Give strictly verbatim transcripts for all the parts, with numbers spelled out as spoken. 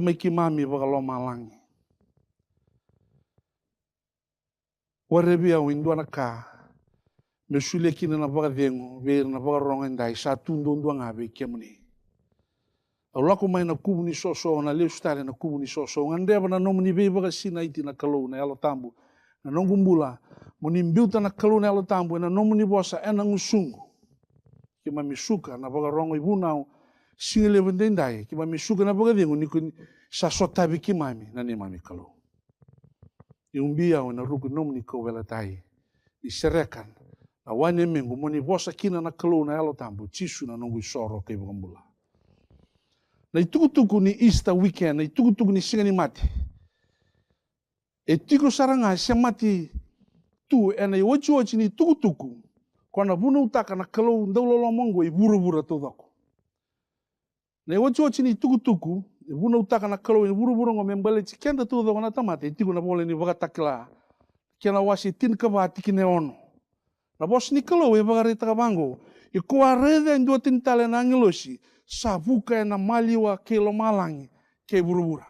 Mai keimami vakalomalagi, waravi au e dua na ka me solia kina na vakacegu vei ira na vakarogo edai, sa tu duadua ga vei kemuni. Au lako mai na kuvu ni soso, au na lesu tale na kuvu ni soso. Au gadreva na nomuni veivakasinaiti na Kalou na Yalo Tabu na noqu bula. Mo ni biuta na Kalou na Yalo Tabu ena nomuni vosa ena gusuqu. Keimami suka na vakarogo ivunau siga levu edaidai, keimami suka na vakacegu ni ko ni sa sotavi keimami na neimami Kalou. Ni ubi au ena ruku ni nomuni kauveilatai, ni sereka na wa ni yamequ, mo ni vosa kina na Kalou na Yalo Tabu, Jisu na noqu isoro kei vakabula. Na itukutuku ni Easter weekend, na itukutuku ni Siga ni Mate, e tiko sara ga, e semati tu ena iotioti ni tukutuku ko na vunautaka na Kalou dauloloma oqo i vuravura taucoko. Na iotioti ni tukutuku e vunautaka na Kalou i vuravura oqo me baleti keda taucoko na tamata, e tiko na vola ni Vakatakila, kena wase tinikava, tikina e ono. Na vosa ni Kalou e vakaraitaka vaqo: Ia kau a raica e dua tani tale na agilosi sa vuka ena maliwa kei lomalagi kei vuravura.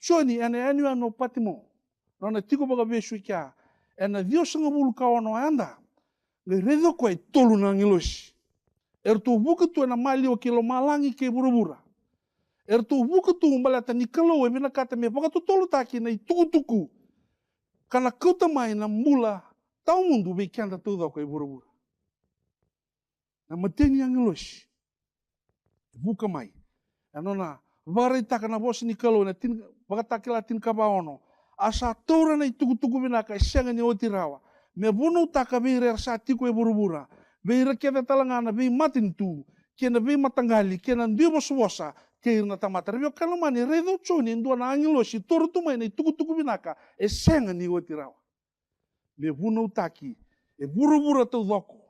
Joni ena yanuyanu o Patimo, nona tiko vakavesu i kea, ena ciwasagavulu ka ono yada, qai raica o koya e tolu na agilosi. Eratou vuka tu ena maliwa kei lomalagi kei vuravura. Eratou vuka tu baleta ni Kalou e vinakata me vakatotolotaki na itukutuku ka na kauta mai na bula tawamudu vei keda taucoko e vuravura. Na mateni agilosi e vuka mai. E nona vakaraitaka na vosa ni Kalou na tini, Vakatakila tinikava ono: A sa taura na itukutuku vinaka e sega ni oti rawa, me vunautaka vei ira era sa tiko e vuravura, vei ira kece tale ga na veimatanitu, kei na veimataqali, kei na duivosavosa, kei ira na tamata. Ra veiwekani lomani, raica o Joni e dua na agilosi taura tu mai na itukutuku vinaka e sega ni oti rawa, me vunautaki e vuravura taucoko,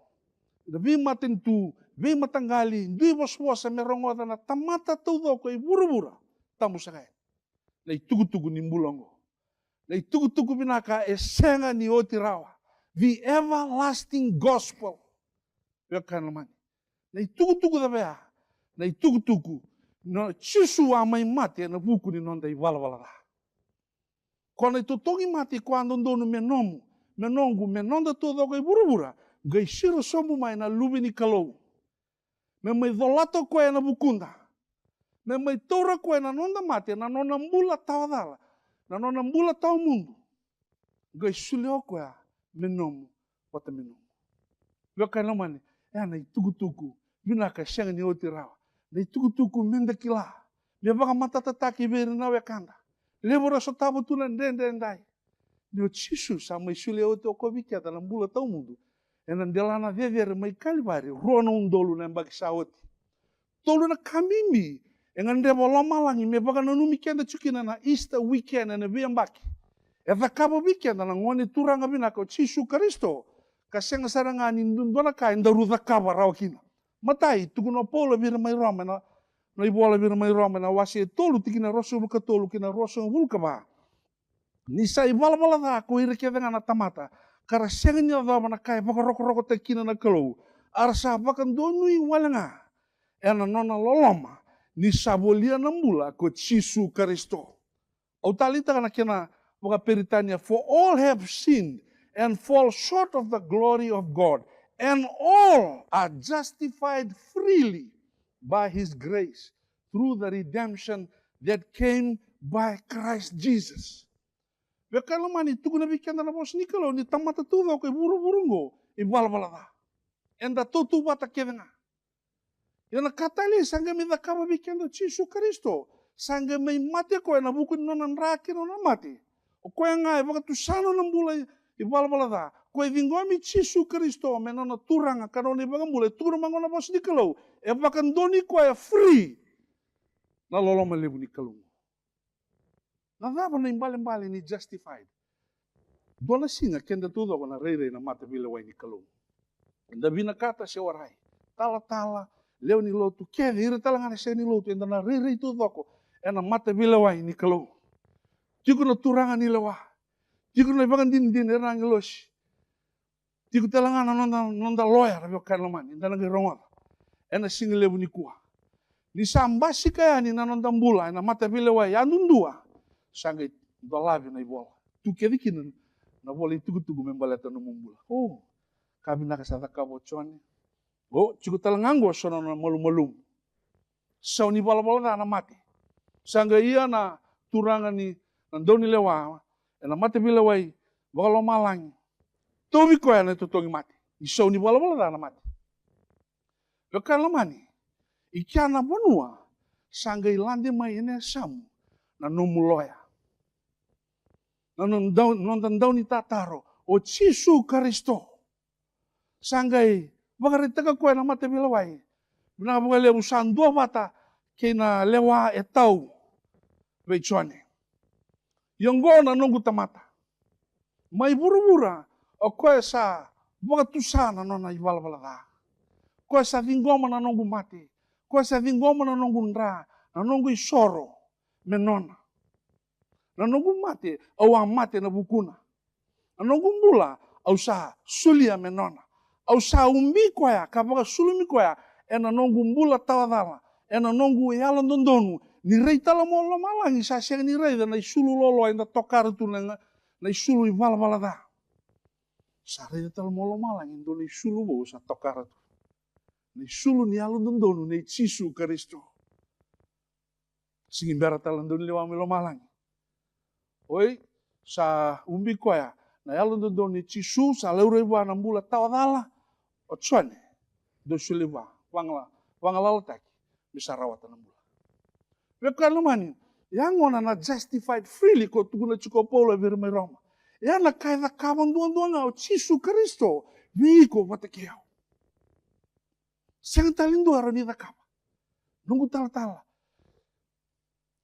na veimatanitu, veimataqali, duivosavosa, me rogoca na tamata taucoko e vuravura. Tabu saka yani na itukutuku ni bula oqo. Na itukutuku vinaka e sega ni oti rawa. The everlasting gospel. Veiwekani lomani, na itukutuku cava ya? Na itukutuku na Jisu a mai mate ena vuku ni noda ivalavala ca. Ko na itotogi mate ko a dodonu me nomu, me noqu, me noda taucoko e vuravura, qai siro sobu mai na Luve ni Kalou, me mai colata o koya ena vukuda, me mai taura o koya na noda mate, na nona bula tawacala, na nona bula tawamudu, qai solia o koya me nomu vata me noqu. Veiwekani lomani, e na itukutuku vinaka e sega ni oti rawa. Na itukutuku me da kila, me vakamatatataki vei ira na wekada. Levu era sotava tu na dredre edai. Ni o Jisu sa mai solia oti o koya vei keda na bula tawamudu ena delana cecere mai Kalivari rua na udolu na yabaki sa oti. Tolu na ka bibi e gadreva o lomalagi me vakananumi keda tiko kina na Easter weekend ena veiyabaki. E cakava vei keda na Gone Turaga vinaka o Jisu Karisito, ka sega sara ga ni dua, dua na ka e daru cakava rawa kina. Matai, tukuna o Paula vei ira mai Roma, na, na ivola vei ira mai Roma, na wase e tolu, tikina e ruasagavulu ka tolu kei na ruasagavulu ka va. Ni sa ivalavala ca ko ira kece ga na tamata, ka ra sega ni yacova na ka e vakarokorokotaki kina na Kalou, a ra sa vakadonui wale ga ena nona loloma, ni sa volia na bula ko Jisu Karisito. Au taleitaka na kena vakaperitania: For all have sinned and fall short of the glory of God, and all are justified freely by his grace through the redemption that came by Christ Jesus. Veiwekani lomani, tukuna vei keda na vosa ni Kalou ni tamata taucoko e vuravura oqo ivalavala ca. Eda tautauvata kece ga. Ia na ka talei sa qai mai cakava vei keda o Jisu Karisito. Sa qai mai mate o koya ena vuku ni nona dra kei na nona mate. O koya ga e vakatusa na nona bula ivalavala ca. Ko e ciqomi Jisu Karisito me nona Turaga ka nona iVakabula, e tukuna mai qo na vosa ni Kalou, e vakadonui koya free na loloma levu ni Kalou. Na cava na ibalebale ni justified? Dua na siga keda taucoko na rairai na mataveilewai ni Kalou. Eda vinakata se warai, talatala, lewe ni lotu, kece ira tale ga na sega ni lotu, eda na rairai taucoko ena mataveilewai ni Kalou. Tiko na turaga ni lewa, tiko na ivakadinadina, ira na agilosi. Tiko tale ga na noda, noda loya, ra veiwekani lomani, eda na qai rogoca ena siga levu nikua. Ni sa basika yani na noda bula ena mataveilewai yadudua, sa qai dolavi na ivola. Tu kece kina na vola itukutuku me baleta nomu bula. O, ka vinaka sa cakava o Jone. O, tiko tale ga oqo so na nona malumalumu. Sau ni valavala ca na mate. Sa qai ia na turaga ni, na daunilewa ena mataveilewai vakalomalagi. Tauvi koya na itotogi mate. Ni sau ni valavala ca na mate. Veiwekani lomani, i kea na vanua sa qai lade mai ena yasamu na nomu loya. Na noda dau-, noda daunitataro, o Jisu Karisito. Sa qai vakaraitaka koya na mataveilewai. Vinaka vakalevu, sa duavata kei na lewa e tau vei Jone. Ia oqo na noqu tamata. Mai vuravura, o koya sa vakatusa na nona ivalavala ca. O koya sa ciqoma na noqu mate. O koya sa ciqoma na noqu dra, na noqu isoro me nona. Na noqu mate, au a mate ena vukuna. Na noqu bula, au sa solia me nona. Au sa ubi koya ka vakasulumi koya ena noqu bula tawacala, ena noqu yalododonu. Ni rai tale mai lomalagi, sa sega ni raica na isulu loaloa eda tokara tu na, na isulu ivalavala ca. Sa raica tale mai lomalagi e dua na isulu vou sa tokara tu. Na isulu ni yalododonu nei Jisu Karisito. Sigi bera tale na daunilewa mai lomalagi. Oi, sa ubi koya na yalododonu nei Jisu, sa laurai vua na bula tawacala. O Jone, dou solia vua, vagala-, vagalalataki, me sa rawata na bula. Veiwekani lomani, ya gona na justified freely ko tukuna tiko o Paula vei ira mai Roma. Ya na ka e cakava duadua ga o Jisu Karisito vei iko vata kei au. Sega tale ni dua e rawa ni cakava. Noqu talatala,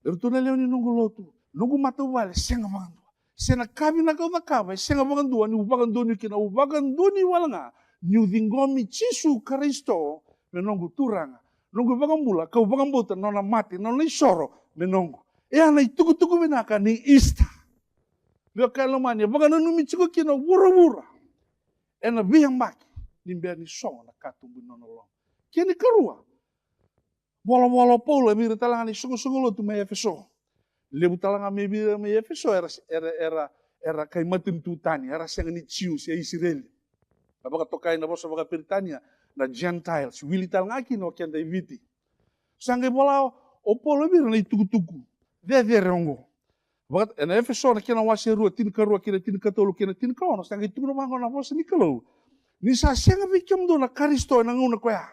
eratou na lewe ni noqu lotu, noqu matavuvale, sega vakadua. Se na ka vinaka au cakava, e sega vakadua niu vakadonui kina, au vakadonui wale ga niu ciqomi Jisu Karisito me noqu Turaga, noqu iVakabula, kau vakabauta na nona mate, na nona isoro me noqu. E a na itukutuku vinaka ni Easter. Veiwekani lomani, e vakananumi tiko kina o vuravura ena veiyabaki ni bera ni sogo na katuba ni nona loloma. Kena ikarua, volavola o Paula vei ira tale ga na isoqosoqo lotu mai Efeso. Levu tale ga mai vei ira mai Efeso era, era, era, era kai matanitu tani, era sega ni Jiu se Isireli. A vakatokai na vosa vakaperitania na Gentiles, wili tale ga kina o keda i Viti. Sa qai vola o Paula vei ira na itukutuku cecere oqo. Vaka, ena Efeso na kena wase e rua, tinikarua kei na tinikatolu kei na tinikaono, sa qai tukuna vaqo na vosa ni Kalou. Ni sa sega vei kemudou na Karisito ena gauna koya.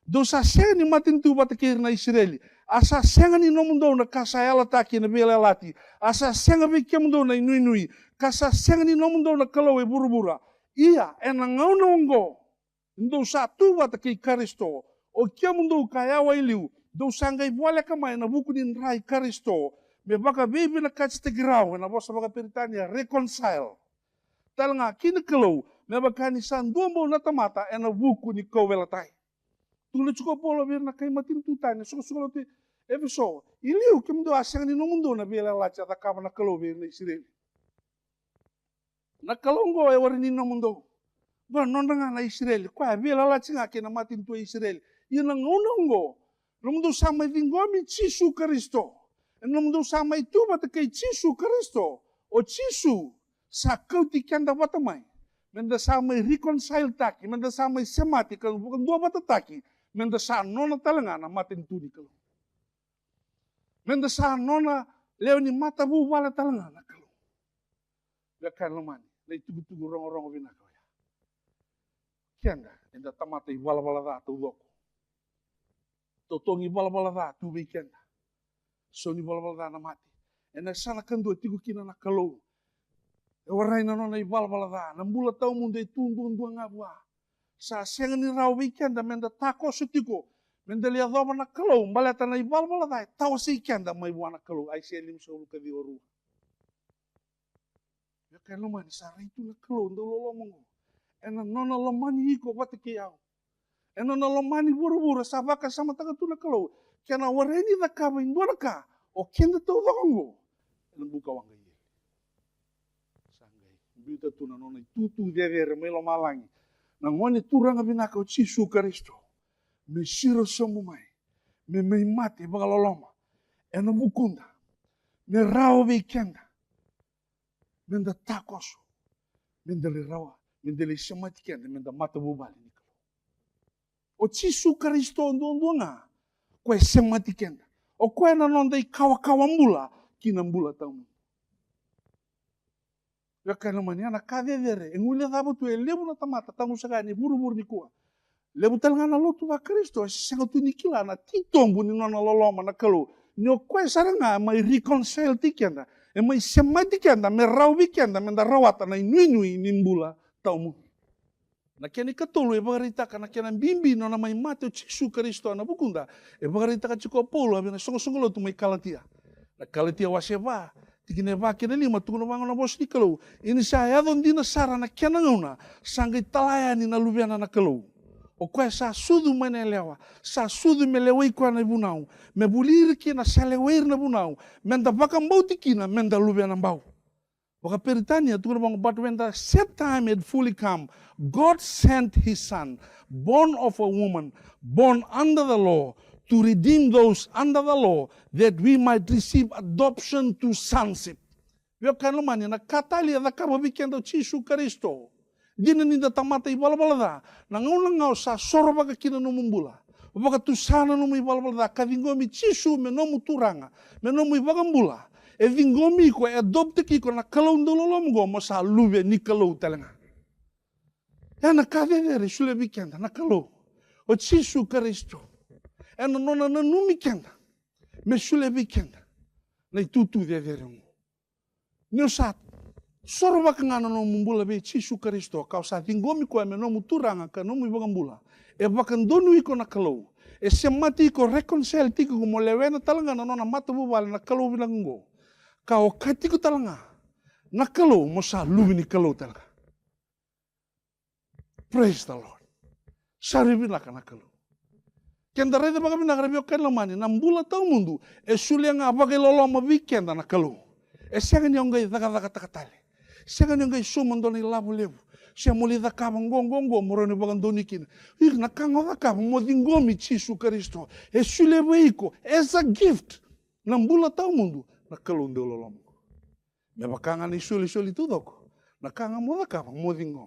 Dou sa sega ni matanitu vata kei ira na Isireli. A sa sega ni nomudou na ka sa yalataki ena veiyalayalati. A sa sega vei kemudou na inuinui. Ka sa sega ni nomudou na kalou e vuravura. Ia, ena gauna oqo, dou sa tu vata kei Karisito, o kemudou ka yawa i liu, dou sa qai voleka mai ena vuku ni dra i Karisito, me vakaveivinakatitaki rau, ena vosa vakaperitania, reconcile. Tale ga kei na Kalou, me vaka ni sa dua bau na tamata ena vuku ni kauveilatai. Tukuna tiko o Paula vei ira na kai matanitu tani, na soqosoqo lotu e Efeso, i liu kemudou a sega ni nomudou na veiyalayalati a cakava na Kalou vei ira na Isireli. Na Kalou oqo e warai ni nomudou. Qo nodra ga na Isireli, koya e veiyalayalati ga kei na matanitu e Isireli. Ia na gauna oqo, nomudou sa mai ciqomi Jisu Karisito. E nomudou sa mai tu vata kei Jisu Karisito. O Jisu sa kauti keda vata mai. Meda sa mai reconcile taki, meda sa mai semati, ka vakaduavatataki, meda sa nona tale ga na matanitu ni Kalou. Meda sa nona lewe ni matavuvale tale ga na Kalou. Veiwekani lomani, na itukutuku rogorogo vinaka oya. Keda, eda tamata ivalavala ca taucoko. Totogi ivalavala ca tu vei keda. Sau ni valavala ca na mate. Ena yasana kadua tiko kina na Kalou. E warai na nona ivalavala ca, na bula tawamudu e tu duadua ga vua. Sa sega ni rawa vei keda meda takoso tiko, meda lai yacova na Kalou, baleta na ivalavala ca e tawasei keda mai vua na Kalou. Aisea limasagavulu ka ciwa, rua. Veiwekani lomani, sa rai tu na Kalou dau loloma oqo. Ena nona lomani iko vata kei au. Ena nona lomani vuravura, sa vakasamataka tu na Kalou. Ke na warai ni cakava e dua na ka, o keda taucoko oqo ena buka waqa i eli. Sa qai biuta tu na nona itutu cecere mai lomalagi na Gone Turaga vinaka o Jisu Karisito, me siro sobu mai, me mai mate vakaloloma ena vukuda, me rawa vei keda me da takoso, me da lai rawa, me da lai semati keda me da matavuvale ni Kalou. O Jisu Karisito duadua ga o koya e semati keda. O koya na noda ikawakawa bula ki na bula tawamudu. Veiwekani lomani, ena ka cecere e guilecava tu e levu na tamata, taqu saka yani e vuravura nikua. Levu tale ga na lotu vaKarisito e sega tu ni kila na titobu ni nona loloma na Kalou, ni o koya sara ga e mai reconcile-taki keda, e mai semati keda me rawa vei keda me da rawata na inuinui ni bula tawamudu. Na kena ikatolu e vakaraitaka na kena bibi na nona mai mate o Jisu Karisito ena vukuda. E vakaraitaka tiko o Paula vei na soqosoqo lotu mai Kalatia. Na Kalatia wase va, tikina e va kei na lima, tukuna vaqo na vosa ni Kalou: Ia ni sa yaco dina sara na kena gauna, sa qai tala yani na Luvena na Kalou, o koya sa sucu mai na yalewa, sa sucu me lewai koya na ivunau, me vuli ira kina sa lewai ira na vunau, me da vakabauti kina me da luvena bau. Vakaperitania tukuna vaqo: But when the set time had fully come, God sent his Son, born of a woman, born under the law, to redeem those under the law, that we might receive adoption to sonship. Veiwekani lomani, na ka tale e cakava vei keda o Jisu Karisito. Dina ni da tamata ivalavala ca, na gauna ga o sa sorovaka kina na nomu bula, vakatusa na nomu ivalavala ca ka ciqomi Jisu me nomu Turaga, me nomu iVakabula, e ciqomi iko, e adopt-taki iko na Kalou dauloloma oqo, mo sa luve ni Kalou tale ga. Ena ka cecere e solia vei keda na Kalou o Jisu Karisito, ena nona nanumi keda, me solia vei keda na itutu cecere oqo. Ni o sa sorovaka ga na nomu bula vei Jisu Karisito, ka o sa ciqomi koya me nomu Turaga ka nomu iVakabula, e vakadonui iko na Kalou, e semati iko, reconcile-taki iko mo lewena tale ga na nona matavuvale na Kalou vinaka oqo, ka okati iko tale ga na Kalou mo sa luve ni Kalou tale ga. Praise the Lord. Sa rui vinaka na Kalou. Keda raica vakavinaka, ra veiwekani lomani, na bula tawamudu e solia ga vakailoloma vei keda na Kalou. E sega ni o qai cakacakataka tale. Sega ni o qai sauma dua na ilavo levu, se mo lai cakava qo, qo, qo, mo rawa ni vakadonui kina. Ira na ka ga o cakava mo ciqomi Jisu Karisito, e solia vei iko as a gift na bula tawamudu na Kalou dauloloma. Me vaka ga na isolisoli taucoko, na ka ga mo cakava mo ciqoma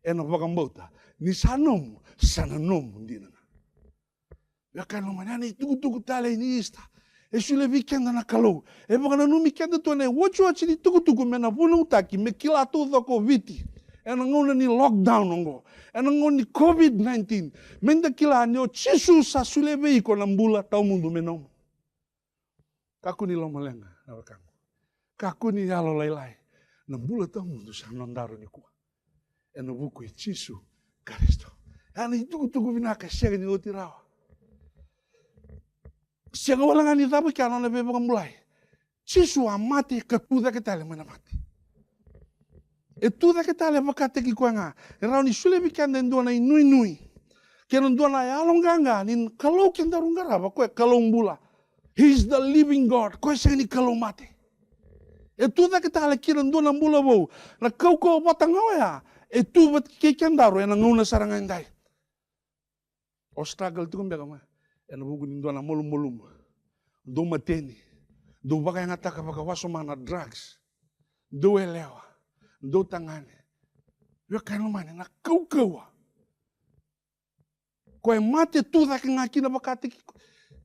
ena vakabauta ni sa nomu, sa na nomu dina ga. Veiwekani lomani, ena itukutuku talei ni Easter e solia vei keda na Kalou. E vakananumi keda tu ena iotioti ni tukutuku me na vunautaki, me kila taucoko o Viti ena gauna ni lockdown oqo, ena gauna ni COVID nineteen, me da kila ni o Jisu sa solia vei iko na bula tawamudu me nomu. Kakua ni lomaleqa na wekaqu. Kakua ni yalolailai. Na bula tawamudu sa nodaru nikua ena vuku i Jisu Karisito. Ena itukutuku vinaka e sega ni oti rawa. Sega wale ga ni cava kina na nona veivakabulai. Jisu a mate ka tu cake tale mai na mate. E tu cake tale vakataki koya ga. E rawa ni solia vei keda e dua na inuinui kei na dua na yaloqaqa ni Kalou kedaru qarava, koya e Kalou bula. He is the living God. Koya sega ni Kalou mate. E tu cake tale kina dua na bula vou. Na kaukauwa vata ga oya e tu vata kei kedaru ena gauna sara ga edai. O struggle tiko beka mai ena vuku ni dua na malumalumu. Dou mateni. Dou vakayagataka vakawasoma na drugs. Dou yalewa. Dou tagane. Veiwekani lomani, na kaukauwa. Koya e mate tu cake ga kina vakataki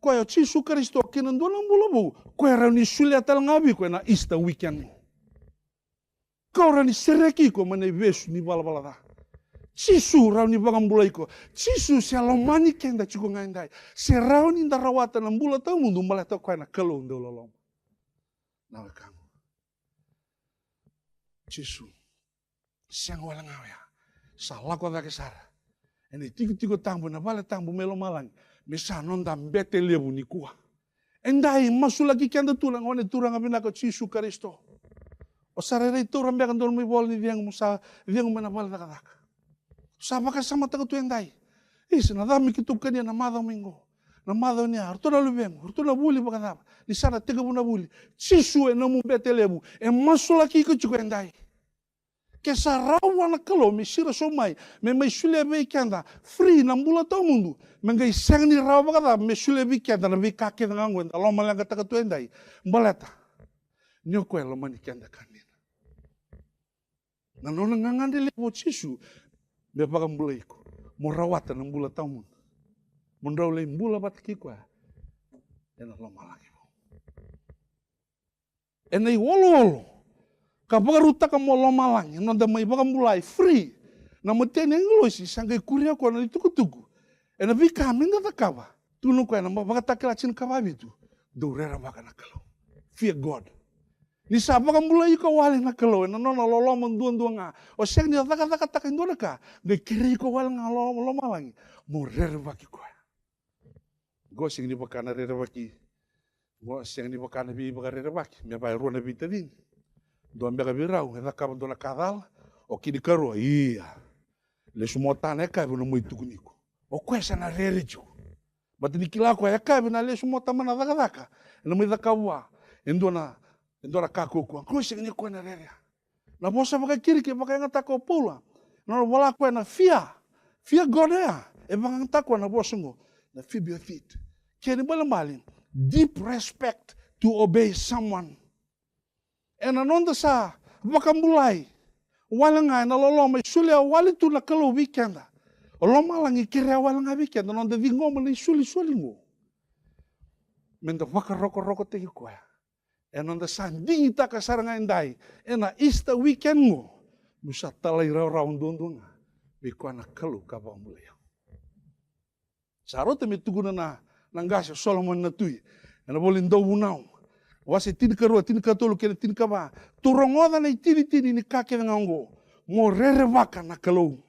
koya o Jisu Karisito kina dua na bula vou. Koya e rawa ni solia tale ga vei iko ena Easter weekend. Ka o rawa ni sereki iko mai na ivesu ni valavala ca. Jisu rawa ni vakabulai iko. Jisu se lomani keda tiko ga edai. Se rawa ni da rawata na bula tawamudu baleta o koya na Kalou dauloloma. Na wekaqu. Jisu. Sega wale ga oya. Sa lako cake sara ena itikotiko tabu, ena vale tabu mai lomalagi, me sa noda bete levu nikua. Edai, masulaki keda tu na Gone Turaga vinaka o Jisu Karisito. O sa rairai taura beka dua nomu ivola ni cegu mo sa cegu mai na vale cakacaka. O sa vakasamataka tu edai. Isa, na cava me keitou kania na macawa mai qo, na macawa ni ya, o ratou na luvequ, o ratou na vuli vakacava, ni sa na tekivu na vuli. Jisu e nomu bete levu, e masulaki iko tiko edai. Ke sa rawa vua na Kalou me siro sobu mai, me mai solia vei keda free na bula tawamudu, me qai sega ni rawa vakacava me solia vei keda na veika kece ga oqo eda lomaleqataka tu edai? Baleta ni o koya e lomani keda ka dina. Na nona gagadre levu o Jisu me vakabulai iko mo rawata na bula tawamudu, mo drau lai bula vata kei koya ena lomalagi vou. Ena ioloolo ka vakarautaka mo lomalagi, na noda mai vakabulai free. Na matai ni agilosi sa qai kuria koya na itukutuku ena veika meda cakava. Tukuna o koya ena Vakatakila tinikava vitu: dou rerevaka na Kalou. Fear God. Ni sa vakabulai iko wale na Kalou ena nona loloma duadua ga, o sega ni cakacakataka e dua na ka, qai kerei iko wale ga lo- lomalagi mo rerevaki koya. Qo sega ni vaka na rerevaki, qo sega ni vaka na veivakarerevaki me vaka e rua na veitacini. Dua beka vei rau e cakava dua na ka cala, o kena ikarua, ia, lesu mo ta na yakavi au na mai tukuni iko. O koya sa na rere tiko. Baleta ni kila o koya yakavi na lesu mo ta mai na cakacaka, ena mai cakava vua e dua na, e dua na ka kaukaua. Qo sega ni o koya na rere ya. Na vosa vakaKirisi e vakayagataka o Paula, na nona vola o koya na fear, fear God ya, e vakayagataka o koya na vosa oqo na phibiothete. Kena ibalebale, deep respect to obey someone. Ena noda sa vakabulai wale ga ena loloma e solia wale tu na Kalou vei keda, o lomalagi kerea wale ga vei keda na noda ciqoma na isolisoli oqo, meda vakarokorokotaki koya. Ena noda sa digitaka sara ga edai ena Easter weekend oqo, meu sa talairawarawa duadua ga vei koya na Kalou ka vakabulai au. Sa rauta me tukuna na, na qase o Solomoni na tui ena ivola ni Dauvunau, wase tinikarua, tinikatolu kei na tinikava: Tou rogoca na itinitini ni ka kece ga oqo, mo rerevaka na Kalou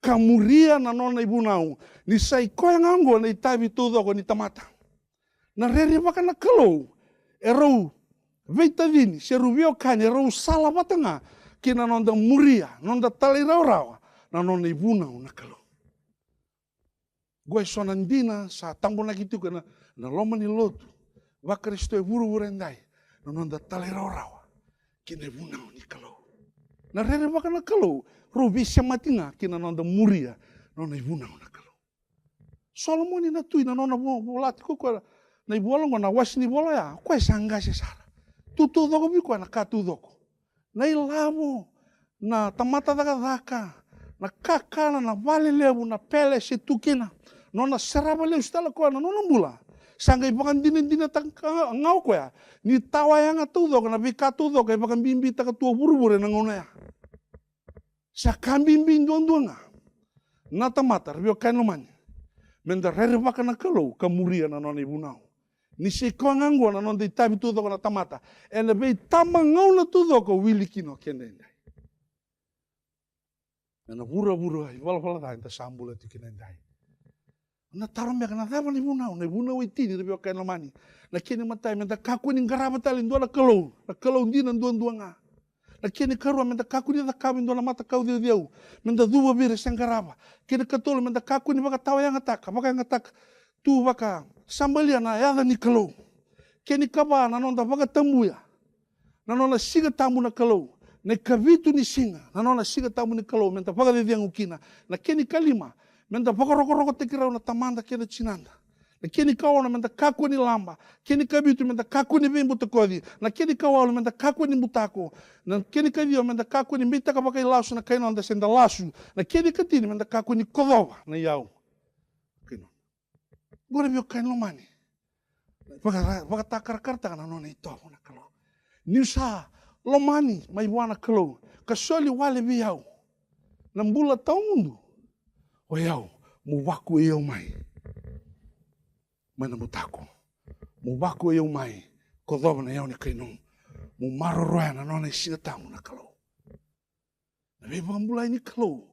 ka muria na nona ivunau, ni sa i koya ga oqo na itavi taucoko ni tamata. Na rerevaka na Kalou, e rau veitacini se rau veiwekani, e rau sala vata ga kei na noda muria, noda talairawarawa na nona ivunau na Kalou. Qo e so na dina sa tabonaki tiko ena, na loma ni lotu vaKarisito e vuravura edai, na noda talairawarawa kei na ivunau ni Kalou. Na rerevaka na Kalou, rau veisemati ga kei na noda muria na nona ivunau na Kalou. Solomoni na tui, na nona vo- vola tiko o koya na ivola oqo, na wase ni vola oya, o koya sa qase sara. Tu taucoko vei koya na ka taucoko. Na ilavo, na tamata cakacaka, na kakana, na vale levu, na palace e tu kina. Nona sarava lesu tale o koya na nona bula. Sa qai vakadinadinataka ga o koya ni tawa yaga taucoko na veika taucoko e vakabibitaka tu o vuravura ena gauna ya. Sa ka bibi duadua ga, na tamata, ra veiwekani lomani, meda rerevaka na Kalou ka muria na nona ivunau. Ni sa i koya ga oqo na noda itavi taucoko na tamata ena veitabagauna taucoko e wili kina o keda edai. Ena vuravura ivalavala ca eda sa bula tiko kina edai. Na taro beka, na cava na ivunau? Na ivunau e tini, ra veiwekani lomani. Na kena imatai, meda kakua ni qarava tale e dua na kalou, na Kalou dina duadua ga. Na kena ikarua, meda kakua ni cakava e dua na matakau ceuceu meda cuva vei ira se qarava. Kena ikatolu, meda kakua ni vakatawayagataka, vakayagataka, tu vakasabalia na yaca ni Kalou. Kena ikava, na noda vakatabuya na nona siga tabu na Kalou. Na ikavitu ni siga, na nona siga tabu ni Kalou, meda vakacecegu kina. Na kena ikalima, meda vakarokorokotaki rau na tamada kei na tinada. Na kena ikaono, meda kakua ni laba. Kena ikavitu, meda kakua ni veibutakoci. Na kena ikawalu, meda kakua ni butako. Na kena ikaciwa, meda kakua ni beitaka vakailasu na kai noda se da lasu. Na kena ikatini, meda kakua ni kocova na iyau. Kei noda. Qori, veiwekani lomani, vaka- vakatakarakarataka na nona itovo na Kalou. Niu sa lomani mai vua na Kalou ka soli wale vei au na bula tawamudu, o yau, mo vakuwai au mai, mai na butako. Mo vakuwai au mai, kocova na iyau ni kai nomu. Mo maroroya na nona isiga tabu na Kalou. Na veivakabulai ni Kalou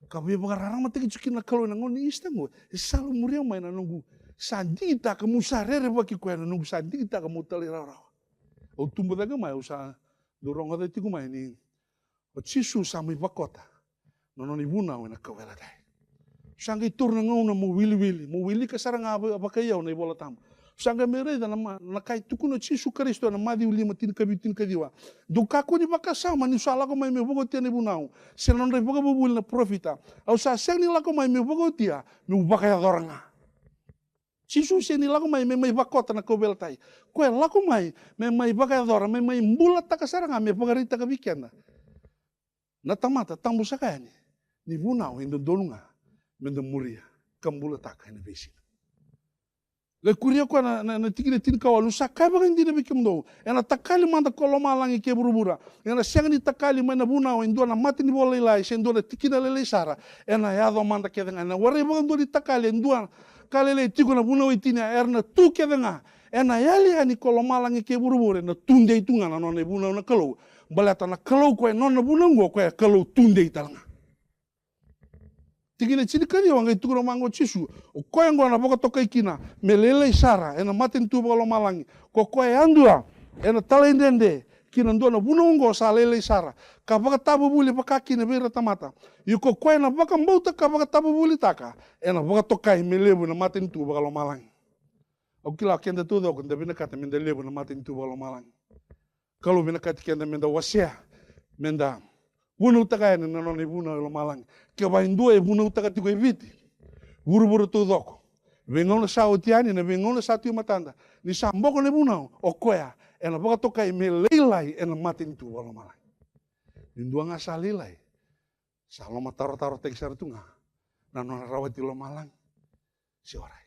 ka veivakararamataki tiko kina na Kalou ena gauna ni Easter oqo, e sala muria mai na noqu sa digitaka meu sa rerevaki koya, na noqu sa digitaka meu talairawarawa. Au tubu cake mai, au sa dau rogoca tiko mai ni o Jisu sa mai vakota na nona ivunau ena kauveilatai. Sa qai taura na gauna meu wiliwili, meu wilika sara ga va- vakai au na iVola Tabu. Sa qai mai raica na, ma, na ka e tukuna o Jisu Karisito ena Maciu lima, tinikavitu, tinikaciwa. Dou kakua ni vakasama niu sa lako mai meu vakaotia na ivunau se na nodra ivakavuvuli na parofita. Au sa sega ni lako mai meu vakaotia, meu vakayacora ga. Jisu sega ni lako mai me mai vakota na kauveilatai. Koya e lako mai me mai vakayacora, me mai bulataka sara ga, me vakaraitaka vei keda na tamata tabu saka yani ni vunau e dodonu ga meda muria ka bulataka ena veisiga. Qai kuria koya na, na, na tikina tinikawalu: Au sa kaya vakaidina vei kemudou, ena takali mada ko lomalagi kei vuravura. Ena sega ni takali mai na vunau e dua na matanivola lailai se dua na tikina lailai sara. Ena yaco mada kece ga. Ena warai vakadua ni takali e dua ka lailai tiko na vunau e tini, era na tu kece ga. Ena yali yani ko lomalagi kei vuravura, ena tudei tu ga na nona ivunau na Kalou. Baleta na Kalou koya e nona vunau oqo, koya e Kalou tudei tale ga. Tikina tinikaciwa qai tukuna vaqo o Jisu: O koya oqo na vakatokai kina me lailai sara ena matanitu vakalomalagi. Ko koya yadua ena talaidredre ki na dua na vunau oqo sa lailai sara, ka vakatavuvuli vakakina vei ira na tamata. Ia ko koya na vakabauta ka vakatavuvulitaka ena vakatokai me levu ena matanitu vakalomalagi. Au kila keda taucoko da vinakata meda levu ena matanitu vakalomalagi. Kalou vinakati keda meda wasea, meda vunautaka yani na nona ivunau e lomalagi. Kevaka e dua e vunautaka tiko e Viti, vuravura taucoko, veigauna sa oti yani, na veigauna sa tu e matada, ni sa boko na ivunau, o koya ena vakatokai me lailai ena matanitu vakalomalagi. Ni dua ga sa lailai, sa lomatarotarotaki sara tu ga na nona rawati lomalagi se warai.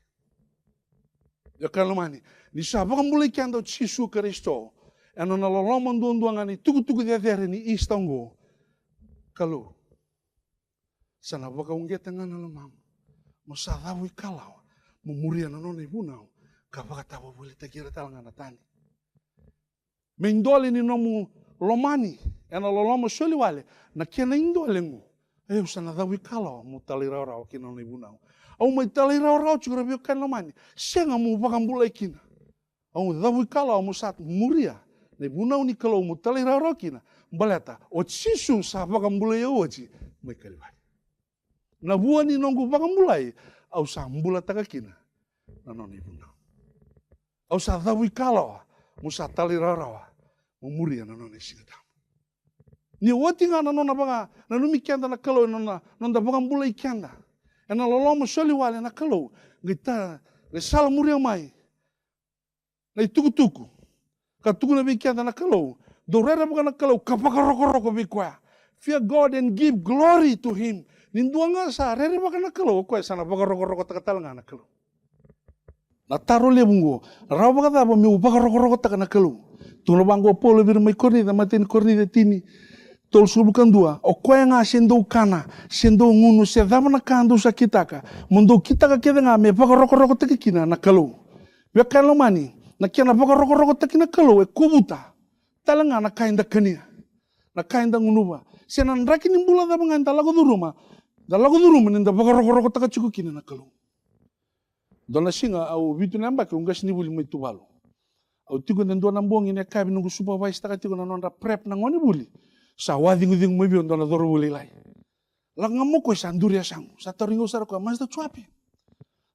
Ia ka lomani, ni sa vakabulai keda o Jisu Karisito ena nona loloma duadua ga na itukutuku cecere ni Easter oqo, Kalou, sa na vakauqeta ga na lomamu, mo sa cavuikalawa, mo muria na nona ivunau ka vakatavuvulitaki ira tale ga na tani. Me idole ni nomu lomani ena loloma soliwale na kena idole oqo. Au sa na cavuikalawa mo talairawarawa kina nona ivunau. Au mai talairawarawa tiko, ra veiwekani lomani. Sega mo vakabulai kina. Au cavuikalawa mo sa muria na ivunau ni Kalou, mo talairawarawa kina. Baleta o Jisu sa vakabulai au oti mai Kalivari. Na vua ni noqu vakabulai, au sa bulataka kina na nona ivunau. Au sa cavuikalawa mo sa talairawarawa mo muria na nona isigatabu. Ni oti ga na nona vakananumi keda na Kalou, na nona, noda vakabulai keda ena loloma soliwale na Kalou, qai ta, qai salamuria mai na itukutuku ka tukuna vei keda na Kalou. Dou rerevaka na Kalou ka vakarokoroko vei koya. Fear God and give glory to him. Ni dua ga sa rerevaka na Kalou, o koya sa na vakarokorokotaka tale ga na Kalou. Na taro levu oqo: na rawa vakacava meu vakarokorokotaka na Kalou? Tukuna vaqo o Paula vei ira mai Korinica, matai ni Korinica tini, tolusagavulu ka dua: O koya ga se dou kana, se dou gunu, se cava na ka dou sa kitaka, mo dou kitaka kece ga me vakarokorokotaki kina na Kalou. Veiwekani lomani, na kena vakarokorokotaki na Kalou e kovuta tale ga na ka eda kania, na ka eda gunuva, se na draki ni bula cava ga eda lako curuma, da lako curuma ni da vakarokorokotaka tiko kina na Kalou. Dua na siga au vitu na yabaki, au qasenivuli mai Tuvalu. Au tiko ena dua na bogi ni yakavi, noqu supervise taka tiko na nodra prep na gonevuli. Sa wacigucigu mai vei au dua na cauravou lailai. Lako ga mai o koya sa duri yasaqu, sa tarogi au sara o koya: "Master Chuapi,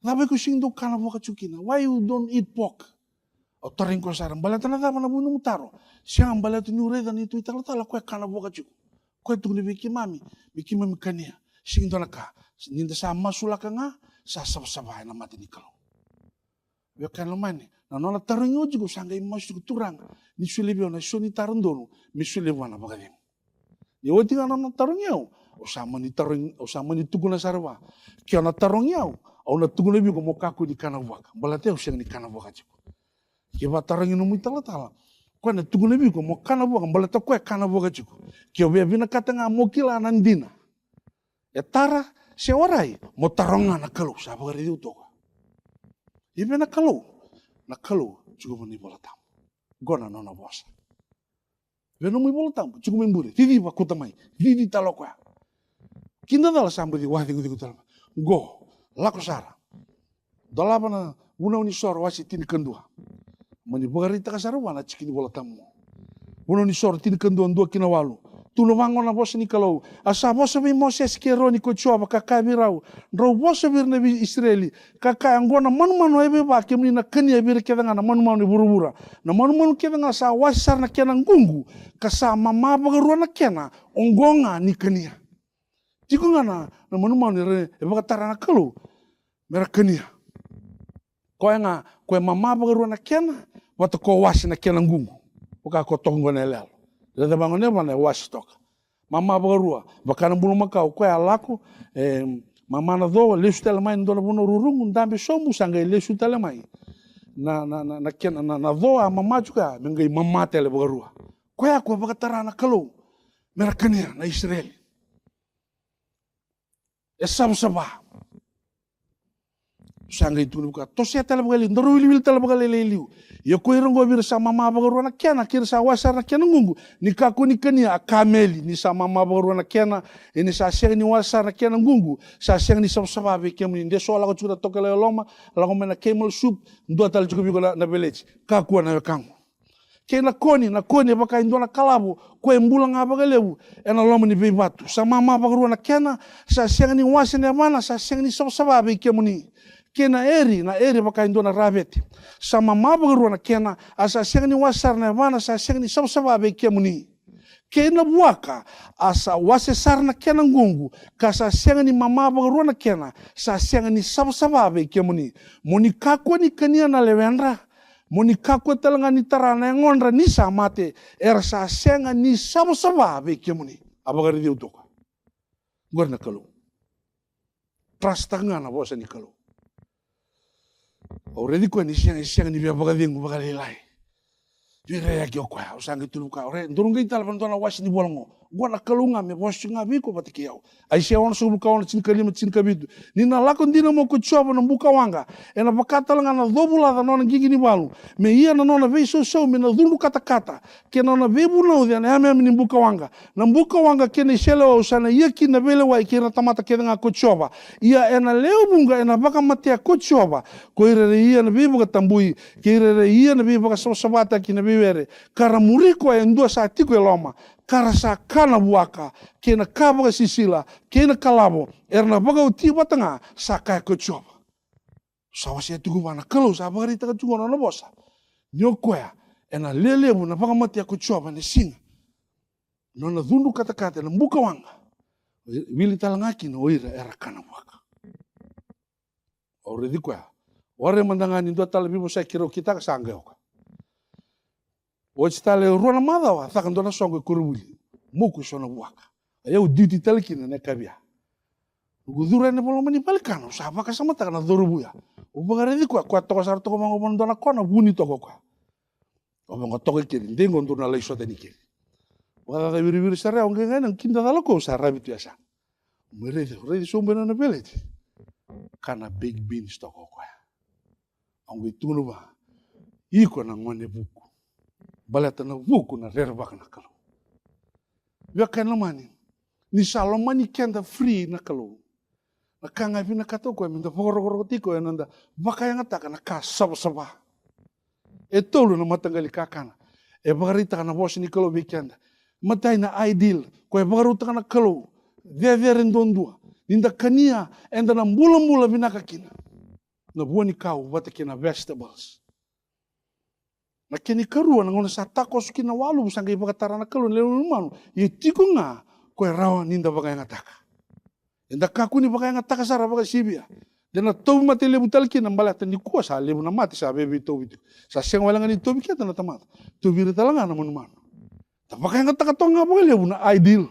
cava iko sega ni dau kana vuaka tiko kina? Why you don't eat pork?" Au tarogi koya sara: "Baleta na cava na vu ni nomu taro?" "Sega, baleta niu raica na neitou italatala, o koya kana vuaka tiko. O koya tukuna vei keimami me keimami kania. Sega ni dua na ka. Ni da sa masulaka ga, sa savasava ena mata ni Kalou." Veiwekani lomani, na nona tarogi au tiko, au sa qai masu tiko: "Turaga, ni solia vei au na so ni taro donu me solia vua na vakacegu." Ni oti ga na nona tarogi au, au sa mani tarogi, au sa mani tukuna sara vua: "Ke o na tarogi au, au na tukuna vei iko mo kakua ni kana vuaka, baleta au sega ni kana vuaka tiko. Ke vakatarogi nomu italatala, o koya na tukuna vei iko mo kana vuaka, baleta o koya e kana vuaka tiko. Ke o via vinakata ga mo kila na dina, e tara se warai, mo taroga na Kalou sa vakaraici au toka." Ia vei na Kalou, na Kalou tiko mai na iVola Tabu. Qo na nona vosa. Vei nomu iVola Tabu, tiko mai bure, cici, vakuta mai, cici tale o koya. Kidacala sa baci wacigucigu tale mai. Qo, lako sara. Dolava na Vunau ni Soro wase tinikadua. Mani vakaraitaka sara vua na tiki ni iVola Tabu. Vunau ni Soro tinikadua, dua ki na walu. Tukuna vaqo na vosa ni Kalou: A sa vosa vei Mosese kei Eroni ko Jiova, ka kaya vei rau, drau vosa vei ira na vei Isireli, ka kaya, oqo na manumanu e veiva kemuni na kania vei ira kece ga na manumanu e vuravura. Na manumanu kece ga sa wase sara na kena ququ, ka sa mama vakarua na kena, oqo ga ni kania. Tiko ga na, na manumanu e vakatara na Kalou me ra kania. Koya ga ko e mama vakarua na kena, vata ko wase na kena ququ. Vaka ko toka qo na yaloyalo. Raica vaqo na yavana e wase toka. Mama vakarua, vaka na bulumakau, koya a lako, e, mama na co, lesu tale mai na dua na vanua rurugu, dabe sobu, sa qai lesu tale mai. Na, na, na, na kena, na, na co a mama tiko ya, me qai mama tale vakarua. Koya ko e vakatara na Kalou me ra kania na Isireli. E savasava. Sa qai tukuna vaka, toso tale vakalailai, daru wiliwili tale vakalailai liu. Ia ko ira oqo vei ira sa mama vakarua na kena, kei ira sa wase sara na kena ququ, ni kakua ni kania a kameli, ni sa mama vakarua na kena, e ni sa sega ni wase sara na kena ququ, sa sega ni savasava vei kemuni. De so a lako tiko na tokalau e loma, lako mai na camel soup, dua tale tiko vei iko na, na veleti. Kakua na wekaqu. Kei na koni, na koni e vaka e dua na kalavo, ko e bula ga vakalevu ena loma ni veivatu. Sa mama vakarua na kena, sa sega ni wase na yavana, sa sega ni savasava vei kemuni. Kei na eri, na eri e vaka e dua na ravete. Sa mama vakarua na kena, a sa sega ni wase sara na yavana, sa sega ni savasava vei kemuni. Kei na vuaka, a sa wase sara na kena ququ, ka sa sega ni mama vakarua na kena, sa sega ni savasava vei kemuni. Mo ni kakua ni kania na lewedra, mo ni kakua tale ga ni tara na yagodra ni sa mate, era sa sega ni savasava vei kemuni. A vakaraici au toka. Qori na Kalou. Trust-taka ga na vosa ni Kalou. Au raici koya ni sega, sega ni via vakacegu vakalailai. Via raici o koya, au sa qai tukuna vaka, o rai, daru qai tale vaka dua na wase ni vola qo. Qo na Kalou ga me vosa ga vei iko vata kei au. Aisea onosagavulu ka ono, tinikalima, tinikavitu. Ni na lako dina mai ko Jiova na bukawaqa, ena vaka tale ga na covulaca na nona qiqi ni valu, me ia na nona veisausau me na cudru katakata, kei na nona veivunauci ena yameyame ni bukawaqa. Na bukawaqa kei na iseleiwau sa na ia kina na veilewai kei ira na tamata kece ga ko Jiova. Ia ena lewe vuqa ena vakamatea ko Jiova ko ira era ia na veivakatabui, kei ira era ia na veivakasavasavataki na veiwere, ka ra muri koya e dua sa tiko e loma, ka ra sa kana vuaka, kei na ka vakasisila, kei na kalavo, era na vakaoti vata ga, sa kaya ko Jiova. Sa wasea tiko vua na Kalou, sa vakaraitaka tiko na nona vosa. Ni o koya, ena lewe levu na vakamatea ko Jiova ena siga. Nona cudru katakata ena bukawaqa. Wili tale ga kina o ira era kana vuaka. Au raici koya. Warai mada ga ni dua tale veivosaki keirau kitaka, sa qai o koya. Oti tale rua na macawa, caka dua na soqo e koronivuli. Moku eso na vuaka. Ia au duty tale kina na yakavi ya. Noqu curu yani e loma ni valenikana, au sa vakasamataka na cauravou ya. Au vakaraici koya, koya toka sara toka vaqo ena dua na kona, vuni toka o koya. Au vaqo toka i keri, dei qo daru na lai sota ni keri. Vakacaca wiriwiri sara ya, au qai qai na kidacala koya, au sa ravi tu ya sa. Au mai raici, raici sobu ena nona veleti. Kana baked beans toka o koya. Au qai tukuna vua, iko na gone vuku. Baleta na vuku na rerevaka na Kalou. Veiwekani lomani, ni sa lomani keda free na Kalou, na ka ga e vinakata o koya meda vakarokorokotaki koya ena noda vakayagataka na ka savasava. E tolu na mataqali kakana e vakaraitaka na vosa ni Kalou vei keda. Matai, na ideal, koya e vakarautaka na Kalou, cecere duadua. Ni da kania, eda na bulabula vinaka kina. Na vuanikau vata kei na vegetables. Na kena ikarua, na gauna sa takoso kina na waluvu, sa qai vakatara na Kalou na lewe ni manumanu. Ia tiko ga koya e rawa ni da vakayagataka. Eda kakua ni vakayagataka sara vakasivia. De na tauvimate levu tale kina, baleta nikua sa levu na mate sa veiveitauvi tiko. Sa sega wale ga ni tauvi keda na tamata, tauvi ira tale ga na manumanu. Da vakayagataka toka ga vakalevu na ideal.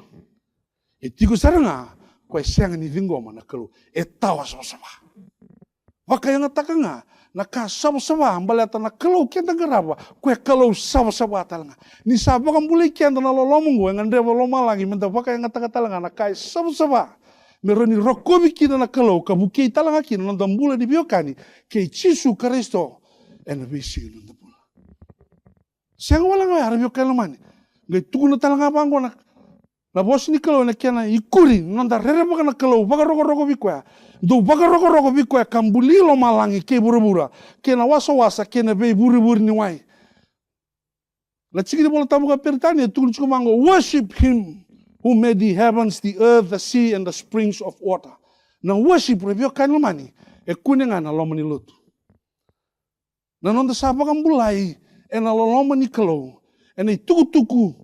E tiko sara ga koya e sega ni ciqoma na Kalou. E tawa savasava. Vakayagataka ga na ka savasava, baleta na Kalou keda qarava, koya e Kalou savasava tale ga. Ni sa vakabulai keda na loloma oqo, e gadreva lomalagi meda vakayagataka tale ga na ka e savasava, me rawa ni rokovi kina na Kalou ka vukei tale ga kina na noda bula ni veiwekani kei Jisu Karisito ena veisiga ni noda bula. Sega wale ga ya, ra veiwekani lomani. Qai tukuna tale ga vaqo na, na vosa ni Kalou ena kena ikuri, na noda rerevaka na Kalou, vakarokoroko vei koya. Dou vakarokoroko vei koya ka buli lomalagi kei vuravura, kei na wasawasa kei na veivurevure ni wai. Na tiki ni Vola Tabu vakaPeritania e tukuna tiko vaqo, worship him. Who made the heavens, the earth, the sea, and the springs of water. Na worship, ra veiwekani lomani, e kune ga na loma ni lotu. Na noda sa vakabulai ena loloma ni Kalou, ena itukutuku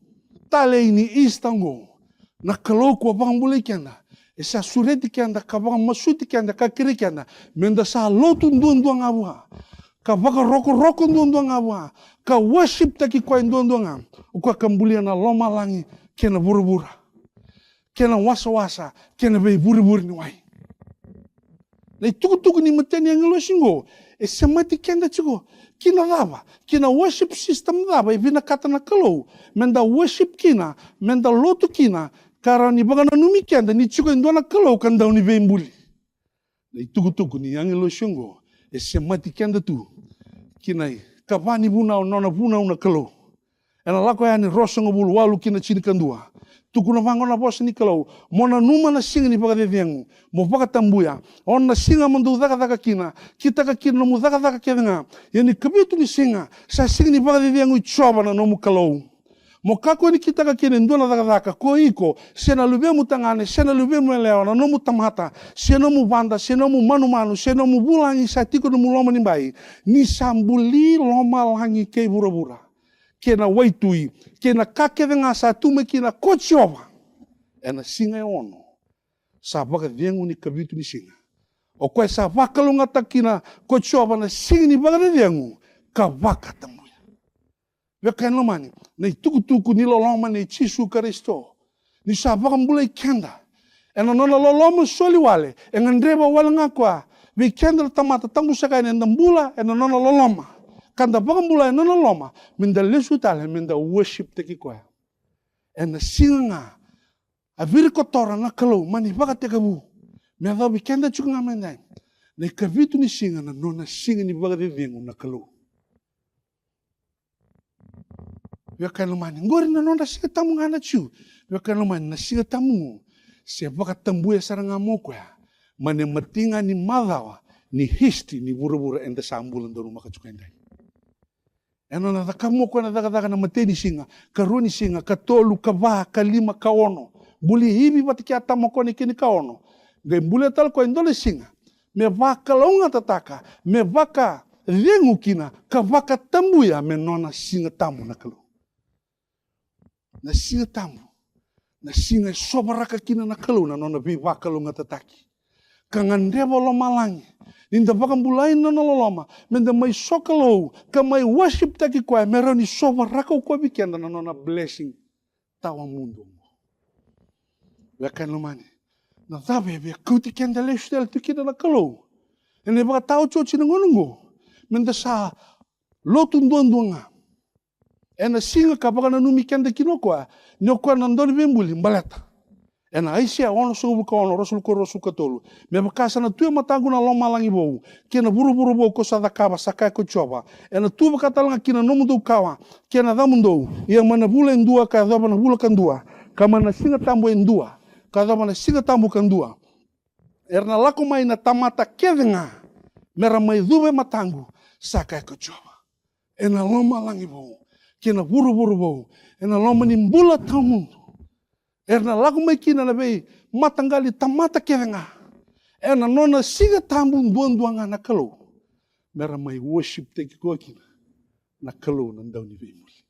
talei ni Easter oqo. Na Kalou ko vakabulai keda, e sa sureti keda, ka vakamasuti keda, ka kerei keda, meda sa lotu duadua ga vua, ka vakarokoroko duadua ga vua, ka worshiptaki koya duadua ga. O koya ka bulia na lomalagi kei na vuravura, kei na wasawasa, kei na veivurevure ni wai. Na itukutuku ni matai ni agilosi oqo e semati keda tiko ki na cava? Ki na worship system cava e vinakata na Kalou meda worship kina, meda lotu kina, ka rawa ni vakananumi keda ni tiko e dua na Kalou ka dau ni veibuli. Na itukutuku ni agilosi oqo e semati keda tu ki na ikava ni vunau, nona vunau na Kalou. Ena Lako Yani ruasagavulu, walu ki na tinikadua. Tukuna vaqo na vosa ni Kalou: Mo nanuma na siga ni vakacecegu, mo vakatabuya. Ono na siga mo dau cakacaka kina, kitaka kina nomu cakacaka kece ga. Ia na ikavitu ni siga sa siga ni vakacecegu i Jiova na nomu Kalou. Mo kakua ni kitaka kina e dua na cakacaka, ko iko, se na luvemu tagane, se na luvemu yalewa, na nomu tamata, se nomu vada, se nomu manumanu, se nomu vulagi sa tiko e nomu loma ni bai, ni sa buli lomalagi kei vuravura, kei na waitui, kei na ka kece ga sa tu mai kina ko Jiova. Ena siga e ono sa vakacegu ni ikavitu ni siga, o koya sa vakalougatataka kina ko Jiova na siga ni vakacecegu, ka vakatabuya. Veiwekani lomani, na itukutuku ni loloma nei Jisu Karisito, ni sa vakabulai keda ena nona loloma soli wale, e gadreva wale ga koya vei keda na tamata tabu saka yani, eda bula ena nona loloma, ka da vakabulai ena nona loloma, meda lesu tale meda worshiptaki koya. Ena siga ga a virikotora na Kalou mai na ivakatekivu me yacova vei keda tiko ga mai edai, na ikavitu ni siga na nona siga ni vakacecegu na Kalou. Veiwekani lomani, qori na nodra Siga Tabu ga na Jiu. Veiwekani lomani, na Siga Tabu oqo se vakatabuya sara ga mai o koya mai na imatai ga ni macawa ni history ni vuravura eda sa bula donumaka tiko edai. Ena nona cakava mai o koya na cakacaka na imatai ni siga, karua ni siga, katolu, kava, kalima, kaono. Buli Ivi vata kei Atama o koya na ika ni kaono. Qai bulia tale o koya e dua na siga me vakalougatataka, me vakacegu kina, ka vakatabuya me nona Siga Tabu na Kalou. Na Siga Tabu, na siga e sovaraka kina na Kalou na nona veivakalougatataki, ka gadreva lomalagi ni da vakabulai na nona loloma, meda mai sokalou ka mai worshiptaki koya, me rawa ni sovaraka o koya vei keda na nona blessing tawamudu oqo. Veiwekani lomani, na cava e via kauti keda lesu tale tu kina na Kalou ena ivakataotioti na gauna oqo? Meda sa lotu duadua ga ena siga ka vakananumi keda kina o koya ni o koya na Dauniveibuli, baleta ena Aisea onosagavulu ka ono, ruasagavulu ka rua, ruasagavulu ka tolu: Me vaka sa na tu e mataqu na lomalagi vou kei na vuravura vou kau sa cakava, sa kaya ko Jiova, ena tu vaka tale ga kina na nomudou kawa kei na yacamudou. Ia mai na vula e dua ka yacova na vula ka dua, ka mai na Siga Tabu e dua ka yacova na Siga Tabu ka dua, era na lako mai na tamata kece ga me ra mai cuva e mataqu, sa kaya ko Jiova. Ena lomalagi vou kei na vuravura vou, ena loma ni bula tawamudu, era na lako mai kina na veimataqali tamata kece ga ena nona Siga Tabu duadua ga na Kalou, me ra mai worshiptaki koya kina na Kalou na Dauniveibuli.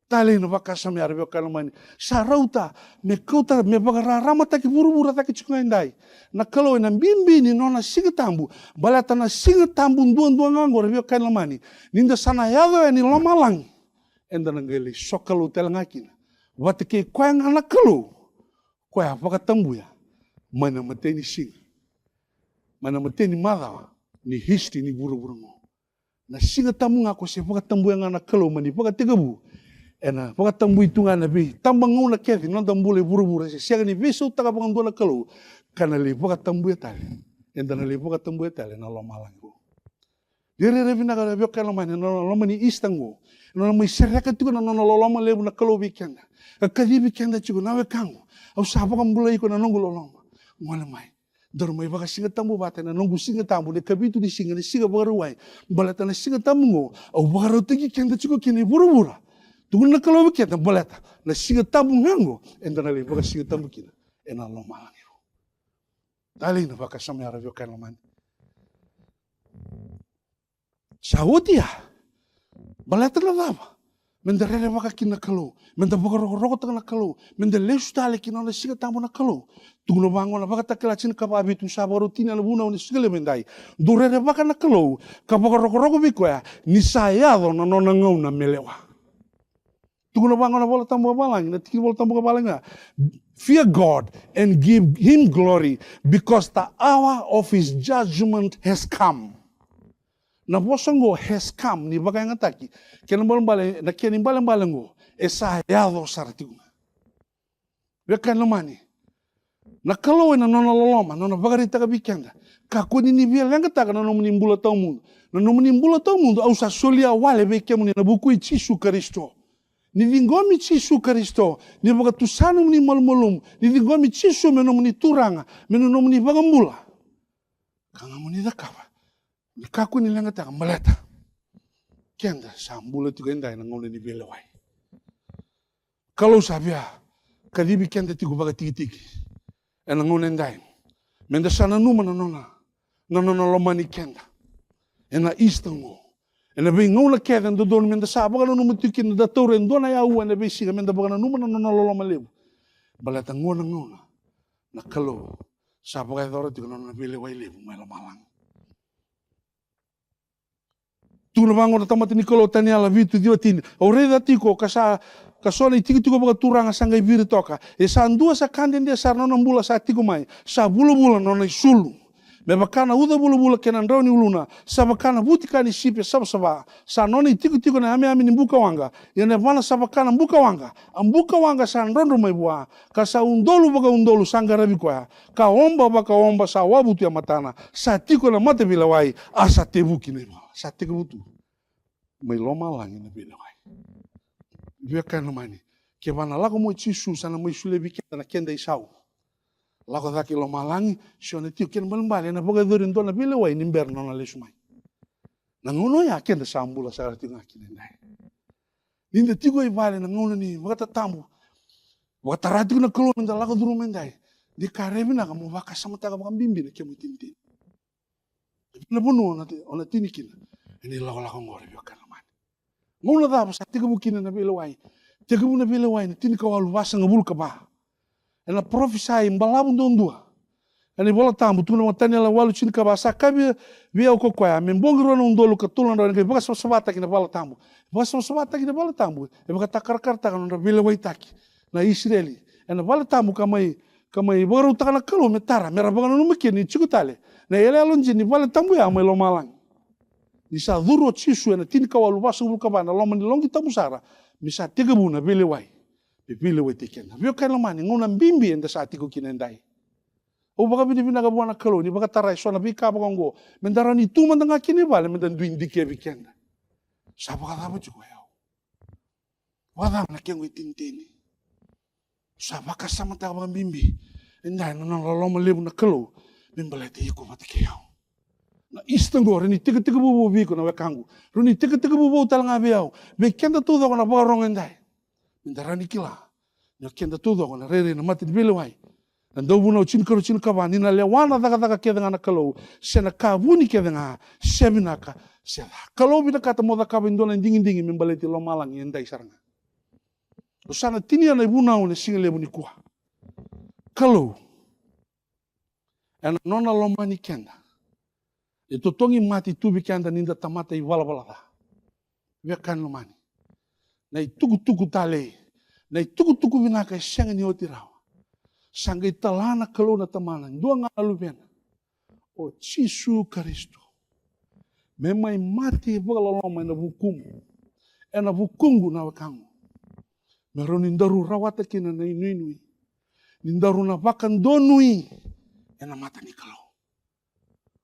Talei na vakasama ya, ra veiwekani lomani, sa rauta me kauta, me vakararamataki vuravura cake tiko ga edai na Kalou ena bibi ni nona Siga Tabu, baleta na Siga Tabu duadua ga oqo, ra veiwekani lomani, ni da sa na yaco yani i lomalagi, eda na qai lai sokalou tale ga kina vata kei koya ga na Kalou, koya a vakatabuya mai na imatai ni siga, mai na imatai ni macawa ni history ni vuravura oqo. Na Siga Tabu ga ko se vakatabuya ga na Kalou mai na ivakatekivu, ena vakatabui tu ga na veitabagauna kece ni noda bula e vuravura, se sega ni veisautaka vakadua na Kalou, ka na lai vakatabuya tale, eda na lai vakatabuya tale na lomalagi vou. Ni rairai vinaka, ra veiwekani lomani, na loma ni Easter oqo, ena nona mai sereka tiko na nona loloma levu na Kalou vei keda, ka kacivi keda tiko: Na wekaqu, au sa vakabulai iko ena noqu loloma. Gole mai, daru mai vakasigatabu vata ena noqu Siga Tabu, na ikavitu ni siga, na siga Vakarauwai, baleta na Siga Tabu oqo au vakarautaki keda tiko kina i vuravura. Tukuna na Kalou vei keda, baleta Na Siga Tabu ga oqo eda na lai vakasigatabu kina ena lomalagi. Talei na vakasama ya, ra veiwekani lomani. Sa oti ya. Baleta na cava? Meda rerevaka kina na Kalou, meda vakarokorokotaka na Kalou, meda lesu tale ki na nona Siga Tabu na Kalou. Tukuna vaqo na Vakatakila tinikava, vitu, sa vakarau tini na vunau ni siga levu edai. Dou rerevaka na Kalou ka vakarokoroko vei koya, ni sa yaco na nona gauna me lewa. Tukuna vaqo na Vola Tabu ka valagi, na tiki ni Vola Tabu ka valagi ga. Fear God and give him glory, because the hour of his judgment has come. Na vosa oqo has come, ni vakayagataki, kena ibalebale, na kena ibalebale oqo e sa yaco sara tiko ga. Veiwekani lomani, na Kalou ena nona loloma, nona vakaraitaka vei keda, kakua ni ni via leqataka na nomuni bula tawamudu. Na nomuni bula tawamudu au sa solia wale vei kemuni ena vuku i Jisu Karisito. Ni ciqomi Jisu Karisito, ni vakatusa nomuni malumalumu, ni ciqomi Jisu me nomuni Turaga, me nomuni iVakabula, ka ga mo ni cakava. Ni kakua ni leqataka, baleta keda sa bula tiko edai ena gauna ni veilewai. Kalou sa via kacivi keda tiko vakatikitiki ena gauna edai, meda sa nanuma na nona, na nona lomani keda ena Easter oqo. Ena veigauna kece dodonu meda sa vakananuma tiko kina, da taura e dua na aua ena veisiga, meda vakananuma na nona loloma levu. Baleta oqo na gauna na Kalou sa vakayacora tiko na nona veilewai levu mai lomalagi. Tukuna vaqo na tamata ni Kalou, Taniela vitu, ciwa, tini: Au raica tiko ka sa, ka so na itikotiko vakaturaga sa qai viri toka. E sa dua sa ka dede sara na nona bula sa tiko mai, sa vulavula na nona isulu, me vaka na uca vulavula kei na drau ni uluna, sa vaka na vutika ni sipi e savasava. Sa nona itikotiko na yameyame ni bukawaqa, ia na yavana sa vaka na bukawaqa. A bukawaqa sa drodro mai vua, ka sa udolu vakaudolu sa qaravi koya, ka oba vakaoba sa wavutu e matana. Sa tiko ena mataveilewai, a sa tevuki na ivola. Sa tekivu tu mai lomalagi na veilewai. Veiwekani lomani, kevaka na lako mai o Jisu, sa na mai solia vei keda na keda isau. Lako cake i lomalagi, se o na tiko, kena ibalebale ena vakayacori e dua na veilewai ni bera na nona lesu mai. Na gauna oya keda sa bula sara tiko ga kina edai. Ni da tiko i vale na gauna ni vakatatabu, vakatara tiko na Kalou meda lako curuma edai. Ni ka rairai vinaka mo vakasamataka vakabibi na kemu itinitini. Na vanua o na ti-, o na tini kina ena ilakolako oqori, veiwekani lomani. Gauna cava sa tekivu kina na veilewai? Tekivu na veilewai ena tinikawalu vasagavulu ka va. Ena parofisai balavu duadua ena iVola Tabu, tukuna vaka Taniela walu tinikava: Sa kaya vei au ko koya, me bogi rua na udolu ka tolu na drau, ena qai vakasavasavataki na Vale Tabu. Vakasavasavataki na Vale Tabu e vakatakarakarataka na nodra veilewaitaki na Isireli ena Vale Tabu, ka mai, ka mai vakarautaka na Kalou me tara, mera vakananuma kina ni tiko tale na iyaloyalo dina ni Vale Tabu ya mai lomalagi. Ni sa curu o Jisu ena tinikawalu vasagavulu ka va ena loma ni loqi tabu sara, me sa tekivu na veilewai, me veilewaitaki keda. Veiwekani lomani, gauna bibi eda sa tiko kina edai. Au vakavinavinaka vua na Kalou ni vakatara eso na veika vaka oqo, meda rawa ni tu mada ga kina i vale, meda dui dikevi keda. Sa vakacava tiko o yau? Vakacava na kequ itinitini? Sa vakasamataka vakabibi edai na nona loloma levu na Kalou me baleti iko vata kei au. Na Easter oqo rawa ni tekitekivu vou vei iko na wekaqu. Rawa ni tekitekivu vou tale ga vei au, vei keda taucoko na vakarogo edai. Meda rawa ni kila ni o keda taucoko na rairai na mata ni veilewai. Na Dauvunau tinikarua tinikava: Ni na lewa na cakacaka kece ga na Kalou, se na ka vuni kece ga, se vinaka se ca. Kalou vinakata mo cakava e dua na digidigi me baleti lomalagi edai sara ga. Au sa na tinia na ivunau ena siga levu nikua. Kalou ena nona lomani keda, e totogi mate tu vei keda ni da tamata ivalavala ca. Veiwekani lomani, na itukutuku talei, na itukutuku vinaka e sega ni oti rawa. Sa qai tala na Kalou na Tamana e dua ga na Luvena, o Jisu Karisito, me mai mate vakaloloma ena vukumu, ena vukuqu na wekaqu, me rawa ni daru rawata kina na inuinui, ni daru na vakadonui ena mata ni Kalou.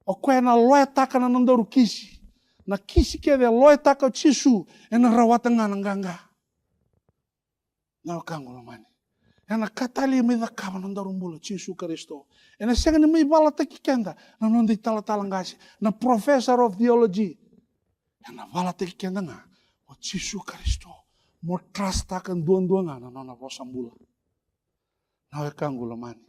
O koya ena loyataka na nodaru kisi, na kisi kece e loyataka o Jisu, ena rawata ga na qaqa. Na wekaqu lomani, ena ka talei mai cakava na nodaru bula o Jisu Karisito. Ena sega ni mai valataki keda na noda italatala qase, na professor of theology. Ena valataki keda ga o Jisu Karisito, Mo trustaka duadua ga na nona vosa bula. Na wekaqu lomani,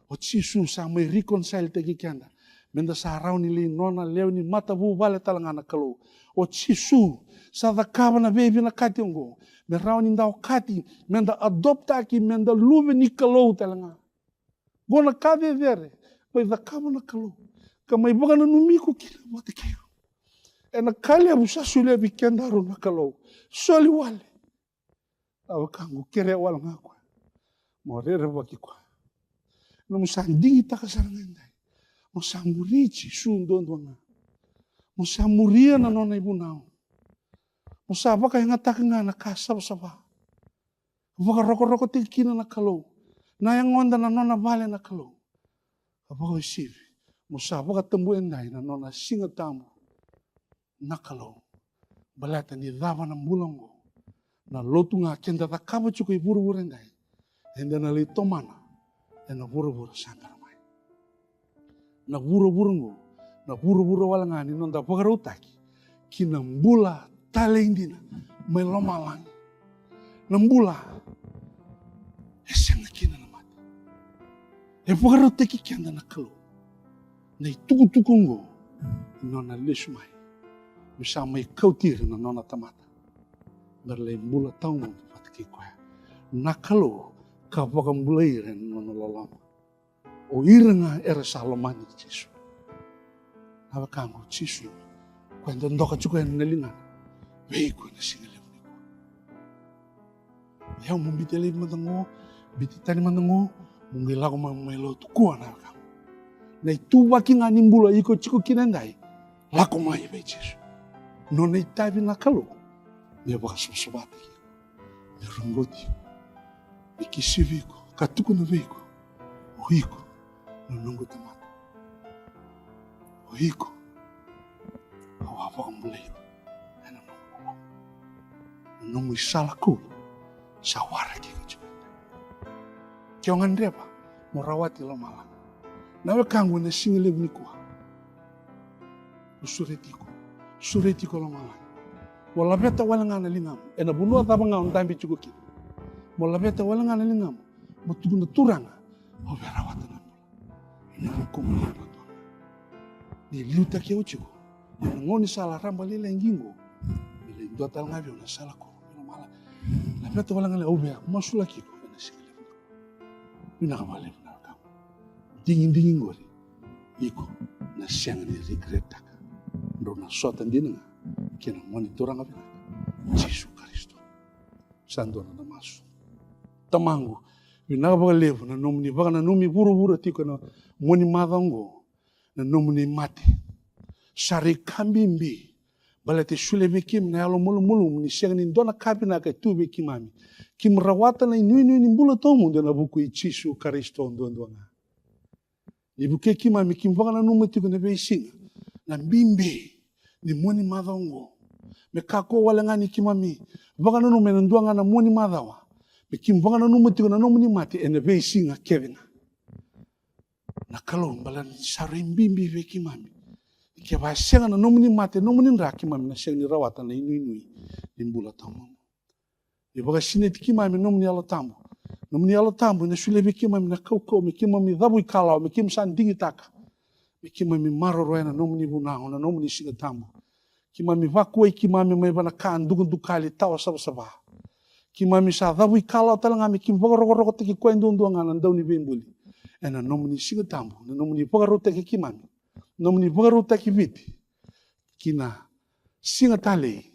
o Jisu sa mai reconcile-taki keda, meda sa rawa ni lai nona lewe ni matavuvale tale ga na Kalou. O Jisu sa cakava na veivinakati oqo me rawa ni da okati, meda adopt-taki, meda luve ni Kalou tale ga. Qo na ka cecere mai cakava na Kalou ka mai vakananumi iko kina vata kei au. Ena ka levu sa solia vei kedaru na Kalou. Soli wale. Na wekaqu, kerea wale ga koya. Mo rerevaki koya. Na mo sa digitaka sara ga edai, mo sa muri Jisu duadua ga. Mo sa muria na nona ivunau. Mo sa vakayagataka ga na ka savasava. Vakarokorokotaki kina na Kalou, na yagoda, na nona vale na Kalou. Ka vakauasivi, mo sa vakatabui edai na nona siga tabu na Kalou. Baleta ni cava na bula oqo, na lotu ga keda cakava tiko e vuravura edai, eda na lai tomana ena vuravura sa bera mai. Na vuravura oqo, na vuravura wale ga ni noda vakarautaki ki na bula talei dina mai lomalagi. Na bula e sega kina na mate. E vakarautaki keda na Kalou na itukutuku oqo, ni nona lesu mai me sa mai kauti ira na nona tamata, me ra lai bula tawamudu vata kei koya na Kalou, ka vakabulai ira ena nona loloma. O ira ga era sa lomani Jisu. Na wekaqu, o Jisu, koya e dodoka tiko yani na ligana vei iko ena siga levu nikua. Ia mo biuta laivi mada qo, biuta tani mada qo, mo qai lako mai, mai lotu, kua, na wekaqu. Na ituvaki ga ni bula iko tiko kina edai, lako mai vei Jisu. Nona itavi na Kalou me vakasavasavataki iko, me roqoti iko, me kisivi iko, ka tukuna vei iko: O iko na noqu tamata. O iko, au a vakabulai iko ena noqu loloma. Na nomu isala koula sa waraki iko tiko. Ke o gadreva mo rawati lomalagi, na wekaqu, ena siga levu nikua, au sureti iko, sureti iko lomalagi. Mo laveta wale ga na ligamu ena vanua cava ga o dabe tiko kina. Mo laveta wale ga na ligamu, mo tukuna: Turaga, au via rawata na bula. Ena vukumu ni bula. Ni liutaki au tiko ena gaunisala raba lailai qiqo, me lai dua tale ga vei au na sala koula mai lomalagi. Laveta wale ga, au via masulaki iko ena siga levu. Vinaka vakalevu na wekaqu. Digidigi qori, iko na sega ni regret-taka. Drau na sota dina ga kei na Gone Turaga vinaka, Jisu Karisito. Sa dua na noda masu. Tamaqu, vinaka vakalevu na nomuni vakananumi vuravura tiko ena mua ni macawa oqo, na nomuni mate. Sa rui ka bibi, baleta e solia vei keimami na yalo malumalumu ni sega ni dua na ka vinaka e tu vei keimami. Keimami rawata na inuinui ni bula tawamudu ena vuku i Jisu Karisito duadua ga. Ni vukei keimami, keimami vakananuma tiko ena veisiga na bibi ni mua ni macawa oqo. Me kakua wale ga ni keimami vakananuma ena dua ga na mua ni macawa, me keimami vakananuma tiko na nomuni mate ena veisiga kece ga. Na Kalou, baleta ni sa rui bibi vei keimami. Kevaka e sega na nomuni mate, nomuni dra, keimami na sega ni rawata na inuinui ni bula tawamudu. Ni vakasinaiti keimami ena nomuni Yalo Tabu. Nomuni Yalo Tabu ena solia vei keimami na kaukauwa me keimami cavuikalawa, me keimami sa digitaka, me keimami maroroya na nomuni vunau, na nomuni Siga Tabu. Keimami vakuwai keimami mai vua na ka dukadukali, tawa savasava. Keimami sa cavuikalawa tale ga me keimami vakarokorokotaki koya duadua ga na Dauniveibuli. Ena nomuni Siga Tabu, na nomuni vakarautaki keimami, nomuni vakarautaki Viti ki na siga talei.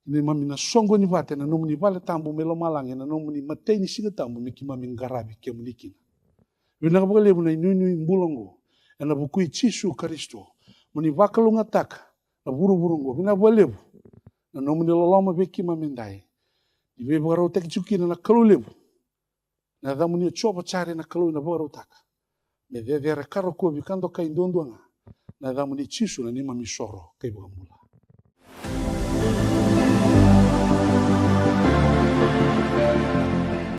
Neimami na soqoni vata ena nomuni vale tabu mai lomalagi, ena nomuni imatai ni Siga Tabu, me keimami qaravi kemuni kina. Vinaka vakalevu na inuinui bula oqo, ena vuku i Jisu Karisito. Mo ni vakalougatataka na vuravura oqo. Vinaka vakalevu na nomuni loloma vei keimami edai. Ni veivakarautaki tiko kina na Kalou levu. Na yacamuni o Jiova Jaire, na Kalou ena vakarautaka. Me cecere, ka rokovi, ka dokai duadua ga na yacamuni Jisu, na neimami isoro ka iVakabula.